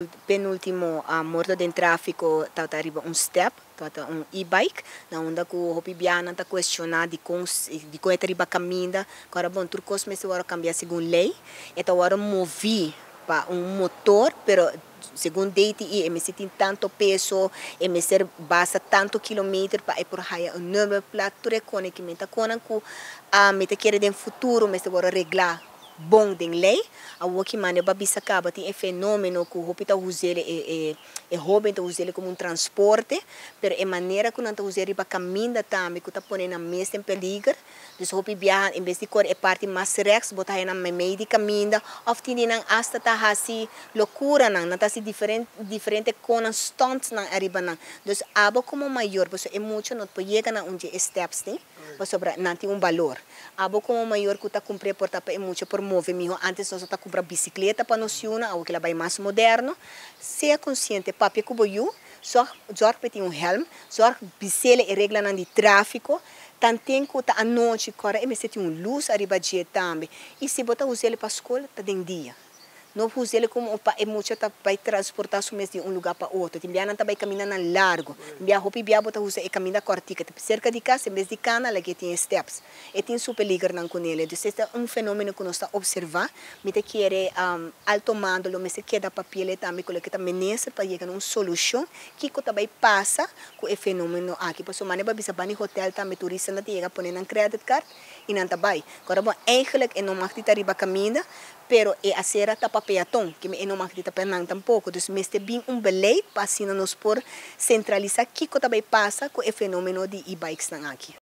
Penultimo morto den trafico tawata riba un step, tawata un e-bike, na unda cu hopi biaha ta cuestiona di con e ta riba caminda. Awor bon, tur cos mester wordo cambia segun ley. E ta wordo movi pa un motor, pero segun DTI e mester tin tanto peso, e mester basa tanto kilometer pa e por haya un nummerplaat, tur e cosnan cu ta cosnan cu mi ta kere den futuro mester wordo regla bon den ley. Awor cu manera bo a bisa caba, tin e fenomeno cu hopi ta us'e, e hoben ta us'e como un transporte, pero e manera cu nan ta us'e riba caminda tambe cu ta pone nan mes den peliger. Dus hopi biaha, en bes di core e parti mas rechts, bo ta na medio di caminda, of tin nan hasta ta hasi locura nan, nan ta hasi diferente diferente con stunts nan ariba nan. Dus abo como mayor, bo e mucha no por yega na un di steps ni, pasobra nan tin un balor. Abo como mayor cu ta cumpra por ta pa e mucha por move miho. Antes nos ta cumpra bicicleta pa nos yiunan, awor cu el a bay mas moderno. Sea consciente, papia cu bo yiu, zorg zorg pa tin un helm, zorg bis'e e reglanan di trafico, tanten cu ta anochi, awor e mester tin un luz ariba dje tambe. Y si bo ta us'e pa scol, ta den dia. No us'e como pa e mucha ta bay transporta su mes di un luga pa otro. Tin biaha nan ta bay camina nan largo. Tin biaha, hopi biaha bo ta usa e camina cortico. Cerca di cas, en bes di cana, laga tin steps. E tin su peliger nan cu ne. Dus esey ta un fenomeno cu nos ta observa. Mi ta kere alto mando lo mester keda papia tambe cu loke ta minister pa yega na un solucion kico ta bay pasa cu e fenomeno aki. Pasobra manera bo a bisa, banda hotel tambe turistanan ta yega pone nan credit card y nan ta bay. Awor bon, eigenlijk e no mag di ta riba caminda, pero e acera ta pa peaton, cu e no mag di ta pa nan tampoco. Dus mester bin un beleid pa asina nos por centralisa kico ta bay pasa cu e fenomeno di e-bikes nan aki.